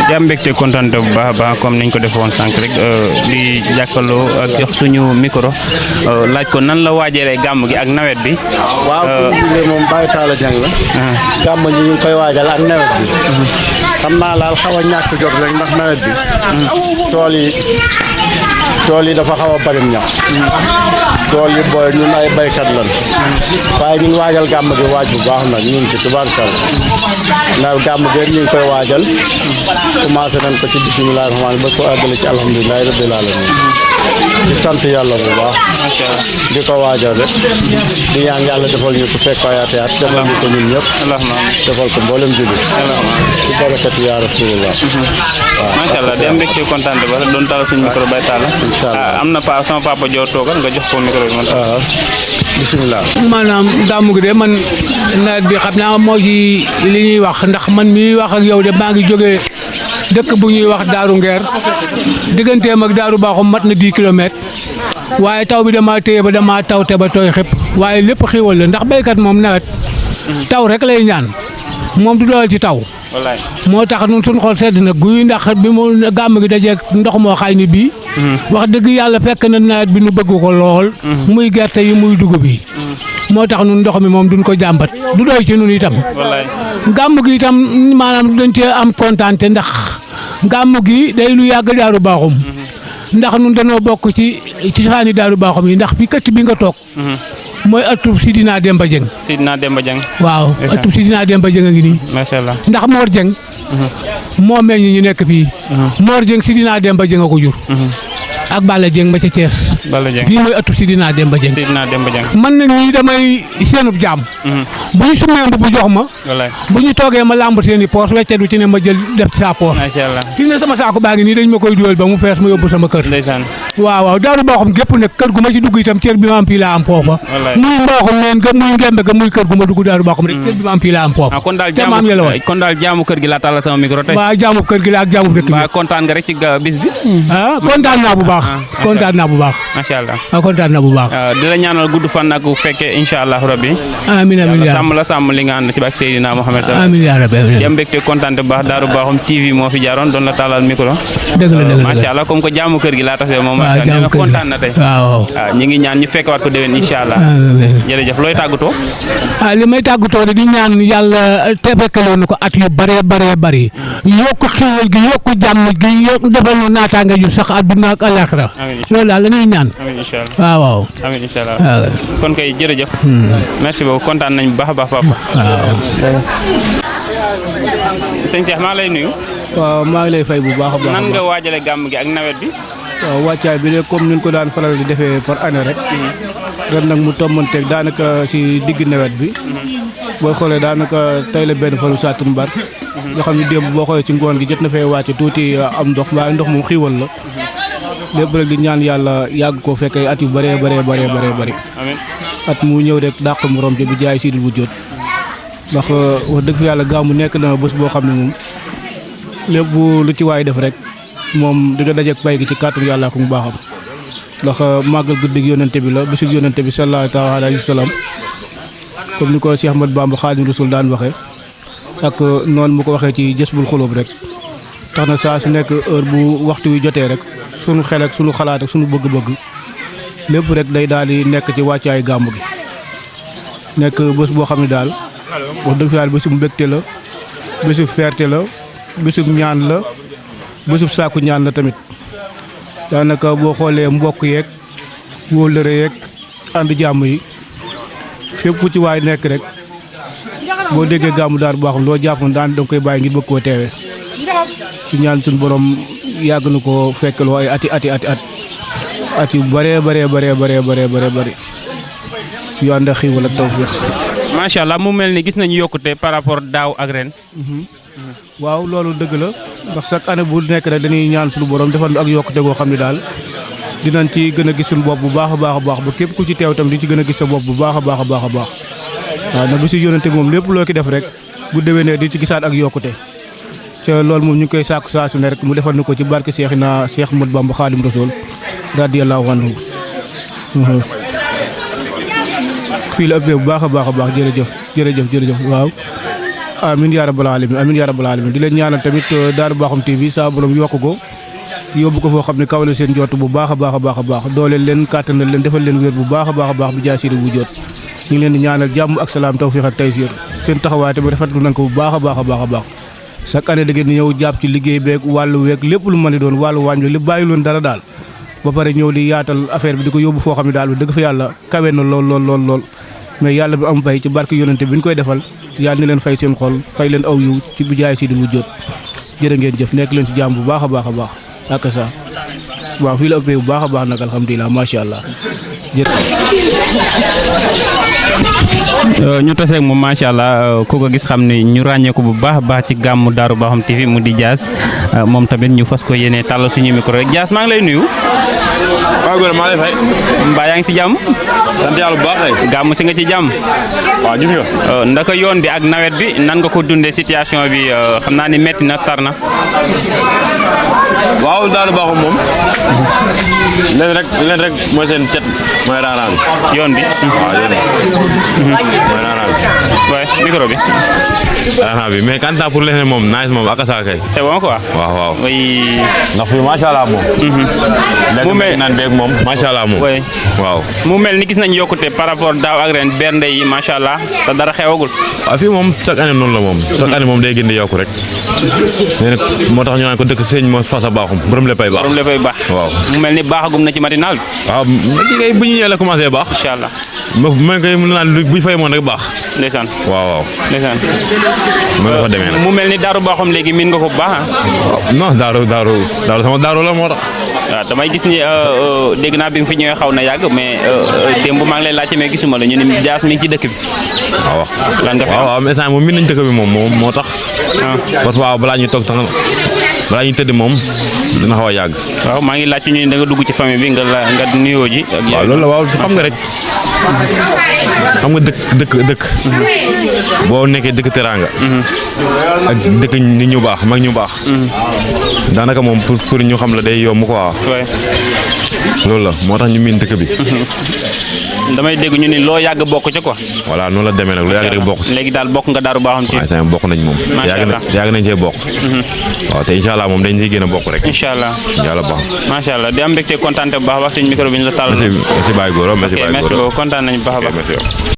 di am mbégte kontaan bu baax a baax comme niñ ko defoon sànq rek di jàkkaarloo ak jox suñu micro laaj ko nan la waajalee gàmm gi ak nawet bi. waaw pour moom Baye Talla Dieng la. gàmm ji ñu ngi koy waajal ak nawet bi. xam naa laal xaw a ñàkk jot rek ndax nawet bi. tool yi dafa xaw a bari ñax. tool yi booy ñun ay baykat lan. waaye ñu ngi waajal gàmm gi waaj bu baax nag ñu ngi ci tubaarkal. ndax gàmm gi ñu ngi koy waajal. commencé nañ ko ci bisimilah rahmaan ba ko àggale ci alhamdulilah rabbil alamin. di sant yàlla bu baax. macha allah di ko waajal rek. di ñaan yàlla defal ñu ko fekk ayaate at defal ñu ko ñun ñëpp. defal ko mboolem jullit. ci barakati yaa rasulullah. waaw macha allah di am mbégte kontaan ba doon tala suñu micro Baye Talla. incha allah am na sama papa Dior toogal nga jox ko micro bi. waaw bisimilah. maanaam gàmmu gi de man nawet bi xam naa moo ci li ñuy wax ndax man mi wax ak yow de maa ngi jógee dëkk bu ñuy wax Daaru Ngeer digganteem ak Daaru Baaxum mat na 10 kilomètres waaye taw bi dama téye ba dama tawte ba tooy xëpp waaye lépp xiiwal la ndax béykat moom nawet taw rek lay ñaan moom du doyal ci taw. moo tax ñun suñu xol sedd na guy ndax bi mu gàmm gi dajeeg ndox moo xay ni bii. wax dëgg yàlla fekk na nawet bi nu bëgg ko lool. muy gerte yi muy dugub yi. moo tax ñun ndox mi moom duñ ko jàmbat du doy ci ñun itam. gàmm gi itam maanaam dañ cee am kontaante ndax gàmm gi day lu yàgg Daaru Baaxum. ndax ñun dañoo bokk ci saani Daaru Baaxum yi ndax bi këtt bi nga toog. mooy ëttub Sidina Demba Dieng. Sidina Demba Dieng. waaw ëttub Sidina Demba Dieng a ngi nii. macha allah ndax Mor Dieng. moo meññ ñu nekk fii. Mor Dieng Sidina Demba Dieng a ko jur. ak Balla Dieng ba ca Thiès. Balla Dieng bii mooy ëttub Sidina Demba Dieng. Sidina Demba Dieng. man na nii damay seenub jaam. bu ñu sumee bu jox ma. bu ñu toogee ma làmb seen i poos weccetu ci ne ma jël def ci saa poos. macha allah gis nga sama saako baa ngi nii dañ ma koy dugal ba mu fees ma yóbbu sama kër. ndeysaan. waaw Daaru Baaxum gépp nag kër gu ma ci dugg itam cër bi ma am fii laa am foofa. muy mbaaxum neen ga muy ngembe ga muy kër gu ma dugg Daaru Baaxum rek cër bi ma am fii laa am foofa. kon daal jaamu kër gi laa tàllal sama micro tey. waaw jaamu kër gi la ak jaamu dëkk bi. waaw kontaan nga rek ci bis bi. kontaan naa bu baax. kontaan naa bu baax. macha allah kontaan naa bu baax. di la ñaanal gudd fan ak fekkee incha allah rabbi. amiin amiin yaa sàmm la sàmm li nga ànd ci bak Seydina Mohamed Sallallahu. amiin yaa rabbi amiin. jam mbégte kontaan bu baax Daaru Baaxum TV moo fi jaaroon doon la tàllal micro. dëgg la dëgg la macha allah comme que jaamu kër gi laa tase moom. waaw jaamu kër gi kontaan na tey. waaw ñu ngi ñaan ñu fekkewaat ko déwén incha allah. jërëjëf looy tàggatoo. li may tàggatoo di ñaan yàlla te fekkaloon ko at yu bëree bëree bëri yokk xéwal gi yokk jàmm gi yokk defal ñu naataange ju sax àdduna ak alaxira loolu daal la ñuy ñaan. amiin incha allah waaw. amiin incha allah kon kay jërëjëf. merci beaucoup kontaan nañ bu baax a baax papa. waaw. sëñ Cheikh maa lay nuyu. waaw maa ngi lay fay bu baax a baax. nan nga waajale gàmm gi ak nawet bi. waaw wàccaay bi de comme ni ñu ko daan faral di defee par année rek. ren nag mu tombanteeg daanaka si digg nawet bi. boo xoolee daanaka tey la benn fanu sàttumbar. nga xam ne démb boo xoolee ci ngoon gi jot na fee wàcc tuuti am ndox waaye ndox moom xiiwal la. lépp rek di ñaan yàlla yàgg koo fekkee at yu bëree bëri. at mu ñëw rek dàq mu rom ci bi jaay siidul bu jot. ndax wax dëgg fi yàlla gàmmu nekk na bés boo xam ne moom lépp lu ci waay def rek moom di nga dajeeg pay gi ci kàttu yàlla ko mu baaxam. ndax màggal guddig yonente bi la bésul yonente bi sallallahu alayhi wa sallam comme ni ko Cheikh Ahmadou Bamba Xaadimu Rasuul daan waxee ak noonu mu ko waxee ci Jazbul Xuluub rek tax na saa su nekk heure bu waxtu wi jotee rek sunu xel ak sunu xalaat ak sunu bëgg-bëgg lépp rek day daal di nekk ci wàccaay gàmmu gi nekk bés boo xam ne daal wax dëgg fi yàlla bésub mbégte la bésub fierté la bésub ñaan la bésub sàkku ñaan la tamit daanaka boo xoolee mbokk yeeg wóllëre yeeg ànd jàmm yi fépp ci waay nekk rek boo déggee gàmmu Daaru Baaxum loo jàpp daan danga koy bàyyi ngir bëgg koo teewee ci ñaan suñu borom yàgg na ko fekkeloo ay at yu bëree bëri yu ànd ak xiiwal ak tawfiix. macha allah mu mel ni gis nañu yokkute par rapport daaw ak ren. waaw loolu dëgg la ndax chaque année bu nekk rek dañuy ñaan suñu borom defal ak yokkute goo xam ne daal dinañ ci gën a gis suñu bopp bu baax a baax ba képp ku ci teew tam di ci gën a gis sa bopp bu baax a baax. waaw nag bu si yónnante moom lépp loo ki def rek bu déwénee di ci gisaat ak yokkute te loolu moom ñu ngi koy sàkku saa su ne rek mu defal na ko ci barke Seexina Cheikh Ahmadou Bamba Xaadimu Rasuul radiyallaahu anhu. fii la ëppee bu baax a baax jërëjëf waaw. amiin yaa rabbal alamin di leen ñaanal tamit Darou Bakhoum TV saa borom yokk ko yóbbu ko foo xam ne kaw la seen jot bu baax a baax dooleel leen kàttanal leen defal leen wér bu baax a baax bi jaasiri bu jot ñu ngi leen di ñaanal jàmm ak salaam tawfiq ak taysiir seen taxawaay tamit rafetlu nañ ko bu baax a baax chaque année da ngeen di ñëw jàpp ci liggéey beeg wàllu weeg lépp lu mën di doon wàllu waañ bi lépp bàyyi loon dara daal ba pare ñëw di yaatal affaire bi di ko yóbbu foo xam ne daal dëgg fa yàlla kawe na lool mais yàlla bi am fay ci barke yonente bi ñu koy defal yàlla ni leen fay seen xol fay leen aw yiw ci bu jaay si di mu jot jërë ngeen jëf nekk leen si jàmm bu baax a baax ak ça waaw fii la ëppee bu baax a baax nag alhamdulilah macha allah ñu taseeg moom macha allah ku ko gis xam ne ñu ràññee ko bu baax a baax ci gàmmu Darou Bakhoum TV mu di Diaz moom tamit ñu fas ko yéene tàll suñu micro rek Diaz maa ngi lay nuyu. waaw góor maa lay fay. mbaa yaa ngi si jàmm. sant yàlla bu baax tey. gàmmu si nga ci jàmm. waaw gis nga. ndaka yoon bi ak nawet bi nan nga ko dundee situation bi xam naa ni métti na tar na. waaw Darou Bakhoum moom. leen rek mooy seen cet mooy raaraan bi. yoon bi. waaw yoon bi. mooy raaraan bi. waaye micro bi. raaraan bi mais quant à pour leneen moom naaj moom ak saa kay. c'est bon quoi. waaw. oui. ndax fii macha allah moom. mu mel naan beeg moom macha allah moom. oui. waaw. mu mel ni gis nañ yokkute par rapport daaw ak ren bernde yi macha allah te dara xewagul. waaw fii moom chaque année noonu la moom. chaque année moom day gën di yokku rek. nee nag moo tax ñu naan ko dëkk sëñ moo fas a baaxum borom léppay baax. borom léppay baax. waaw. mu mel ni baaxagum na ci matinal bi. waaw bu ñu ñëwee la commencé baax. incha allah. ma koy mën naan bu ñu fay moon rek baax. ndeysaan. waaw. ndeysaan. mën nga fa demee nag. mu mel ni Darou Bakhoum léegi miin nga ko bu baax ah. non Darou sama Darou la moo tax. waaw damay gis ni dégg naa bi nga fi ñëwee xaw na yàgg mais démb maa ngi lay laajte mais gisuma la ñu ni Diaz mi ngi ci dëkk bi. waaw. lan nga fi am waaw mais instant moom miin nañu dëkk bi moom moo tax. parfois balaa ñuy toog tax balaa ñuy tëdd moom dina xaw a yàgg. waaw maa ngi laajte ñu ne da nga dugg ci famille bi nga nuyoo ji. waaw loolu la waaw xam nga rek. xam nga dëkk. boo nekkee dëkk teraanga. ak dëkk nit ñu baax mag ñu baax. daanaka moom pour ñu xam la day yomb quoi. loolu la moo tax ñu miin dëkk bi. damay dégg ñu ni loo yàgg bokk ca quoi. voilà noonu la demee nag lu yàgg rek bokk si. léegi daal bokk nga Darou Bakhoum ci. waaw saa bokk nañ moom. macha allah yàgg nañ cee bokk. waaw te incha allah moom dañ ciy gën a bokk rek. incha allah yàlla baax. macha allah di am mbégte kontaan bu baax wax suñu micro bi ñu la tàllal. merci Baye Goro merci Baye Goro. merci beaucoup kontaan nañu bu baax a baax.